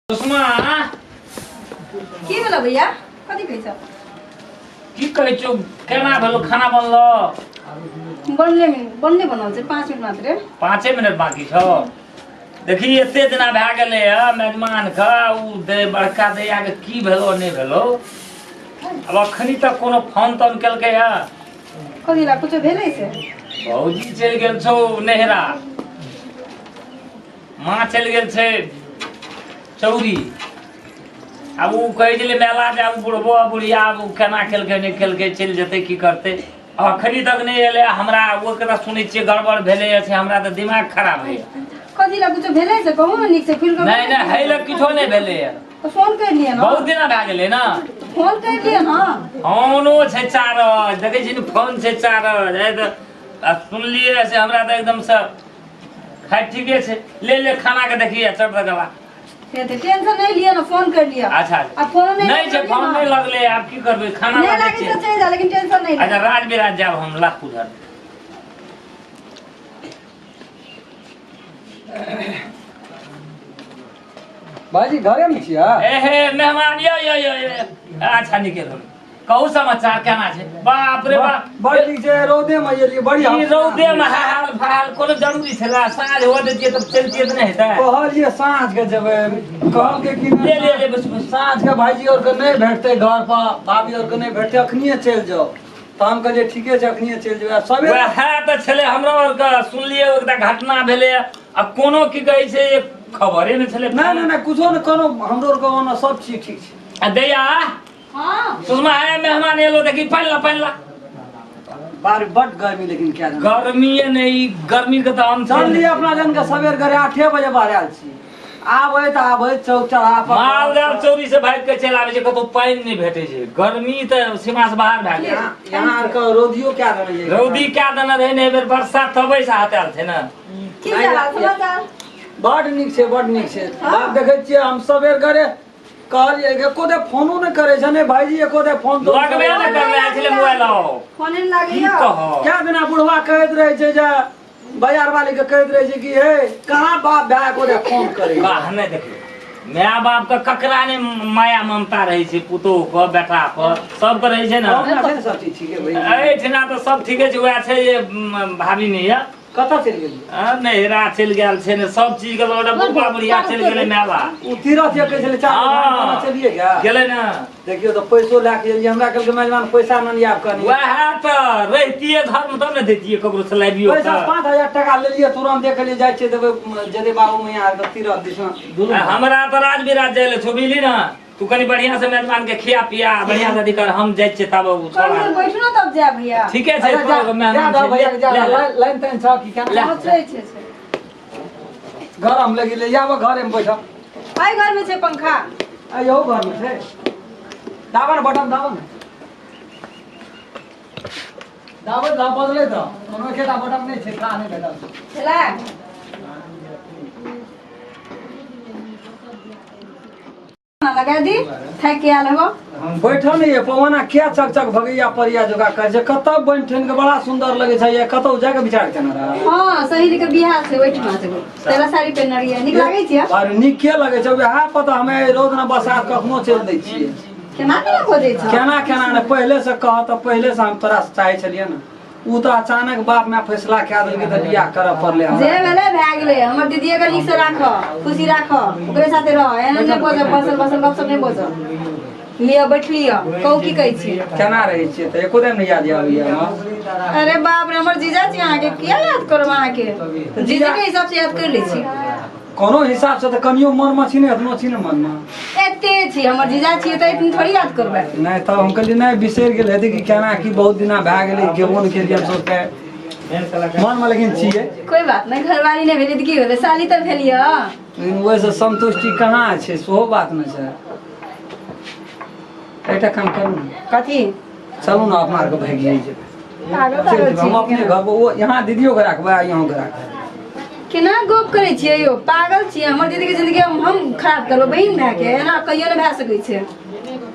सुषमा। की भेलो भैया, कथी कहै छ? की कहै छौ, केना भेलो खाना? बनलो? बनले, बनले, बनल छै, 5 मिनट मात्रे। 5 मिनट बाकी छौ। देखी, एते दिना भए गेलै है मेजमान के, उ दे बड़का दैया के की भेलो नहि भेलो, आब अखनी तक कोनो फोन तोन केलकै है? कथी ला, कुछो भेलै से? भौजी चलि गेल छौ नैहरा, माँ चलि गेल छै चौरी। आब ओ कहै छलै मेला जायब। बुढ़बो आ बुढ़िया आब ओ केना केलकै नहि केलकै, चलि जेतै की करतै, अखनी तक नहि एलै। हमरा ओकरा सुनै छियै गड़बड़ भेलै अछि, हमरा तऽ दिमाग खराब होइए। कथी ला, कुछो भेलै से कहू ने नीक से खुलि कऽ। नहि नहि, है लग किछो नहि भेलै। तऽ फोन करि लिअ ने। बहुत दिना भए गेलै ने। फोन करि लिअ ने। फोनो छै चार्ज, देखै छी ने, फोन छै चार्ज। तऽ आ सुनलियै से हमरा तऽ एकदमसँ। खैर ठीके छै, ले ले खाना के देखिए चट दऽ गला। से तऽ टेंशन नहीं लिअ ने, फोन कर लिअ। अच्छा। आ फोन नहीं नहीं छै, फोन नहीं लगले, आब की करबै? खाना नहीं लागे तऽ चलि जा, लेकिन टेंशन नहीं। अच्छा, राज बिराज जाब हम लाख उधर। भाईजी, घरे में छियै? एहे मेहमान, यो यो यो यो। अच्छा निकल, कहू समाचार केना छै? बाप रे बाप। बड़ नीक छै, रौदे में एलियै बड़ी। ई रौदे में हाल फाल कोनो जरूरी छलै? साँझ हो दैतियै तऽ चलतियै तऽ नहि हेतै? कहलियै साँझ के जेबै, कहलकै कि ले ले ले, बस बस। साँझ के भाईजी और के नहि भेटतै घर पर, भाभी और के नहि भेटतै, अखनिए चलि जाउ। तऽ हम कहलियै ठीके छै, अखनिए चलि जेबै आ सबेरे। वएह तऽ छलै हमरा आरके, सुनलियै एकटा घटना भेलै आ कोनो की कहै छै खबरे नहि छलै। नहि नहि नहि, कुछो नहि, कोनो हमरो आर के ओना सब चीज ठीक छै। आ दैया। हाँ। सुषमा है, मेहमान एलो, देखी, पानि ला, पानि ला। बार बड गर्मी, लेकिन क्या जाने। गर्मीए नहि, ई गर्मी के तऽ हम चललियै अपना जन के सबेर घरे 8 बजे बाहर आयल छी, आबै तऽ आबै चौक चौराहा पर। माल जाल चौरी से भागि के चलि आबै छै, कतौ पानि नहि भेटै छै, गर्मी तऽ सीमा से बाहर भए गेल। यहाँ आर के रौदियो क्या देने छै? रौदी क्या देने रहै ने, एहि बेर बरसात तबै से हटायल छै ने। की हाल समाचार? बड नीक छै, बड नीक छै। बाप देखै छियै, हम सबेर घरे कहलियै, एको दे फोनो नहि करै छै ने भाईजी, एको दे फोन तो लगबे नहि करले आयल छलै मोबाइल आओ। फोने नहि की लागैया। कहब, क्या दिना बुढ़वा कहैत रहै छै जे बाजार वाली के कहैत रहै छै कि हे कहाँ बाप भाय एको दे फोन करै छै? वाह, नहि देखियौ, माय बाप के ककरा ने माया ममता रहै छै, पुतोह के, बेटा के, सबके रहै छै ने। अपना छै ने सब चीज ठीके भाई। एहिठिना तऽ सब ठीके छै, वएह छै जे भाभी नहि यऽ। कतऽ चलि गेलियै? आ, नैहरा चलि गेल छै ने, सब चीज के लऽ बुढ़बा बुढ़िया चलि गेलै मेला। ओ तीरथ जे कहै छलै चारि हाँ। भाई चलिए गया। गेलै ने। देखियौ तऽ पैसो लए के एलियै, हमरा कहलकै मेजबान पैसा नहि आब कनी। वएह तऽ रहितियै घरमे तब ने दैतियै ककरो से लाबियो। पैसा 5000 टका लेलियै, तुरंत देखलियै जाइ छियै देबै जेतै बाबू मैया आर के तीरथ दिस दुनू। हमरा तऽ राजविराज जाइ लए छौ, बुझली ने? तू कनी बढ़िया से मेजबान के खिया पिया बढ़िया से अधिकार, हम जाइ छियै तब ओ छोड़ा। कनी बैठू ने तब जायब भैया। ठीके छै। अच्छा, जा तोरो जा मेहमान दऽ छै, भैया के जा। ले, ले। लाइन ताइन छह की केना? ले। हँ, छै छै छै। गरम लगि गेलै, आब घरे मे बैठब। आइ घरमे छै पंखा। आ यहो घरमे छै, दाबा ने बटन, दाबा ने, दाबे दा बदले तऽ कोनो एकेटा बटन नहि छै, खा नहि भेटल। छलै लगा दी, थाकि के आयल हेबो। बैठल नहीं है पवना, क्या चक चक भगैया परिया जोगा करे छै, कतऽ बनि ठनि के बड़ा सुंदर लगे छै, ये कतौ जाके विचार केने रहा। हँ, सहेली के बियाह छै ओहिठमा छै, तेरा साड़ी पहिरने रहियै, नीक लागै छै। और नीक के लगे छै वएह पता, हमे रौद न बसात कखनो चलि दै छियै। केना केना बजै छै? केना केना ने, पहिले से कह तऽ पहिले से हम तोरा से चाहै छलियै ने, उ तऽ अचानक बाप माय फैसला कए देलकै तऽ बियाह करऽ पड़लै जे हमरा। भेलै भए गेलै, हमर दीदीए के नीक से राख, खुशी राख, ओकरे साथे रह, एहन नहि बजऽ, बसल बसल गपशप नहि बजऽ। लिअ, बैठ लिअ, कहू की कहै छियै? केना रहै छियै तऽ एको दिन नहि याद आबैया हमरा? अरे बाप रे, हमर जीजा छी अहाँके, किया याद करब अहाँके? जीजा के हिसाब से याद कर लै छी। कोनो हिसाब से तऽ कनियो मन मे छी ने, एतनो छी ने मन मे। एते छी, हमर जीजा छियै तऽ एतनी थोड़ी याद करबै? नहि तब हम कहलियै नहि बिसरि गेल हेतै कि केना की, बहुत दिना भए गेलै, गेबो नहि केलियै हम सबके मन मे, लेकिन छियै। कोई बात नहि, घरवाली नहि भेलै तऽ की भेलै, साली तऽ भेलियै। लेकिन ओहिसँ संतुष्टि कहाँ छै, सेहो बात नहि छै। एकटा काम करू ने। कथी? चलू ने अपना आरके भागि जेबै। पागल चलि तागल जेबै हम छी? अपने घर पर, ओ यहाँ दीदियो के राखबै आ यहाँ के राखबै। केना गप करै छियै यौ, पागल छियै? हमर दीदी के जिंदगी हम खराब करबै बहिन भए के? एना कहियो नहि भए सकै छै।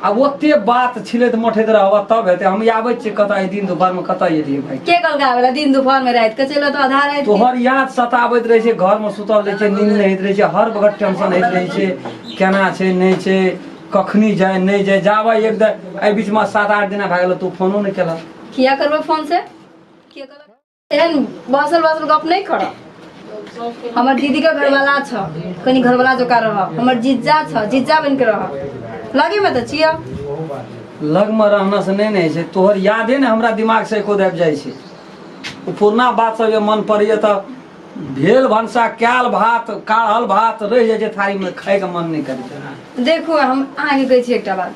आ ओते बात छिलैत मठैत रहब तब हेतै। हम आबै छियै कतऽ एहि दिन दुपहर में कतऽ एलियै भाई? के कहलकै आबै ला दिन दुपहर में? राति के चलि तऽ आधा राति के। तोहर याद सताबैत रहै छै, घर में सुतल रहै छै, नींद नहि होइत रहै छै, हर वक्त टेंशन होइत रहै छै, केना छै नहि छै, कखनी जाय नहि जाय। जाबै एक दिन एहि बीच में 7-8 दिना भए गेल, तू फोनो नहि केलक। किया करबै फोन से? किया कहलक? एहन बसल बसल गप नहि करब। हमर दीदी के घरवाला छ, कनी घरवाला जोका रह। हमर जीजा छ, जीजा बन के रह। लगे में तऽ छिय। लग में रहना से नहीं ने छै, तोहर यादे ने हमरा दिमाग से एको आबि जाइ छै। ओ पुरना बात सब जे मन पड़ैया तऽ भेल भनसा कयल भात काढ़ल भात रहि जाइ छै थारी में, खायके मन नहि करै छै। देखू हम अहाँके कहै छी एकटा बात,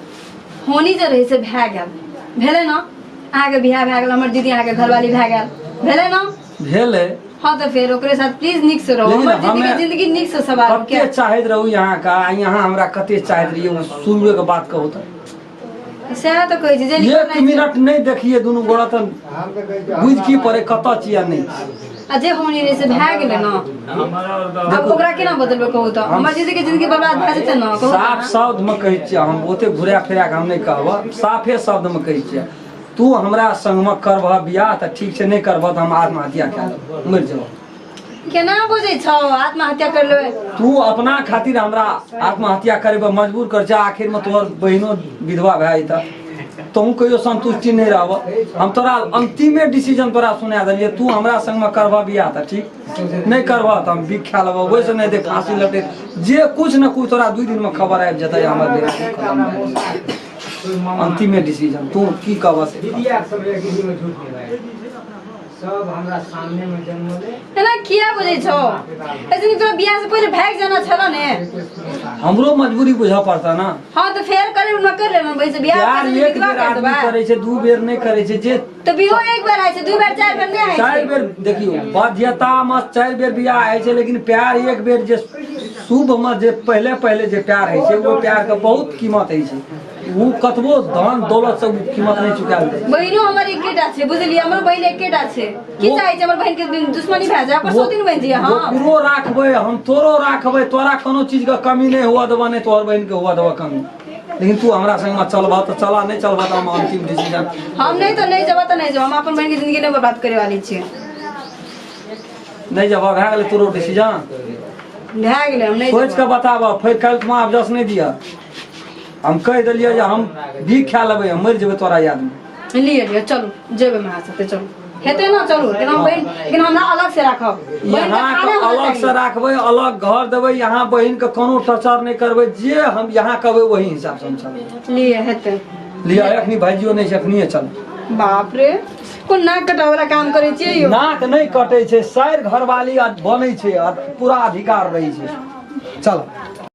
होनी जे रहै से भए गेल, भेलै ने? अहाँके बियाह भए गेल, हमर दीदी अहाँके घरवाली भए गेल, भेलै ने? भेलै। हाँ तऽ फेर ओकरे साथ प्लीज नीक से रहू। लेकिन हमर दीदी के हमे जिंदगी नीक से सवार कते चाहैत रहू यहाँ का, आ यहाँ हमरा कते चाहैत रहियै, ओ शुरुए के बात कहू तऽ सएह तऽ कहै छी जे एक मिनट नहि देखिए दुनू गोरा तऽ बुझि की पड़े कतऽ छी आ नहि छी। आ जे होनी रहै से भए गेलै ने, आब ओकरा केना बदलबै कहू तऽ? हमर दीदी के जिंदगी बर्बाद भए जेतै ने, कहू तऽ साफ अहाँ। शब्द में कहै छियै, हम ओते घुरा फिरा के हम नहि कहब, साफे शब्द में कहै छियै, तू हमरा संग में करबह बियाह तऽ ठीक छै, नहि करबह तऽ हम आत्महत्या कए लेब, मरि जेबह। केना बुझै छौ आत्महत्या कर लेबै? तू अपना खातिर हमरा आत्महत्या करे पर मजबूर कर छै, आखिर में तोहर बहिनो विधवा भए जेतऽ, तहूँ कहियो संतुष्टि नहीं रहब। हम तोरा अंतिमे डिसीजन तोरा सुना देलियै, तू हमरा संग में करबह बियाह तऽ ठीक, नहीं करबह तऽ हम बिख खा लेबह, ओहिसँ नहि हेतै फांसी लटक, जे कुछ न कुछ तोरा 2 दिन में खबर आबि जेतै, हमर बेटा खतम भए गेलै। अंतिमे डिसीजन, तू की कहबह से कह। सब हमरा सामने में जन्मले। एना किया बुझै छौ? ऐसे तोरा बियाह से पहिले भागि जाना छल ने। हमरो मजबूरी बुझऽ पड़ता ना। हाँ तऽ फेर करे न कर लेना वैसे बियाह प्यार करे एक विधवा बेर कर आदमी देबै। करै छै, 2 बेर नहि करै छै। जे तऽ बिहो एक बेर होइ छै, 2 बेर 4 बेर नहि होइ छै। 4 बेर देखियौ बाध्यता में 4 बेर बियाह होइ छै, लेकिन प्यार एक बेर जे शुभ में जे पहले पहले जे प्यार होइ छै, ओ प्यार के बहुत कीमत होइ छै। ओ कतबो धन दौलत से कीमत नहीं चुकायल जाइ छै। बहिनो हमर एकेटा छै, बुझलियै? हमर बहिन एकेटा छै। की चाहै छै हमर बहिन के दुश्मनी भए जाय? ओकर सौतीन बनि जइयै हम। ओकरो राखबै, हम तोरो राखबै, तोरा कोनो चीज के कमी नहीं हुआ देबऽ, नहीं तोहर बहिन के हुआ देबऽ कमी, लेकिन तू हमरा संग में चलबह तऽ चला, नहीं चलबह तऽ हम अंतिम डिसीजन। हम नहीं तऽ नहीं जेबऽ तऽ नहीं जेबऽ, हम अपन बहिन के जिंदगी नहीं बर्बाद करे वाली छियै। नहीं जेबह, भए गेलै तोरो डिसीजन? भए गेलै, हम नहीं सोचि जेबऽ। कऽ बताबऽ, फेर काल्हि तुम अफजस नहीं दिअ। हम कहि देलियै जे हम भी खा लेबै, हम मरि जेबै तोरा याद में। लिअ लिअ चलू जेबै हम अहाँ साथे, चलू हेतै ने, चलू। लेकिन हम बहिन, लेकिन हमरा अलग से राखब, बहिन के यहाँ खाना के होना अलग से चाही। राखबै, अलग घर देबै, यहाँ बहिन के कोनो टचर नहीं करबै, जे हम यहाँ कहबै वही हिसाब से हम चलबै। लिअ हेतै। लिअ, एखनी भाइजियो नहीं छै, एखनिए चल। बाप रे, कोन नाक कटाबै वाला काम करै छियै यौ? नाक नहीं कटै छै, साइर घरवाली आ बनै छै आ पूरा अधिकार रहै छै। चल।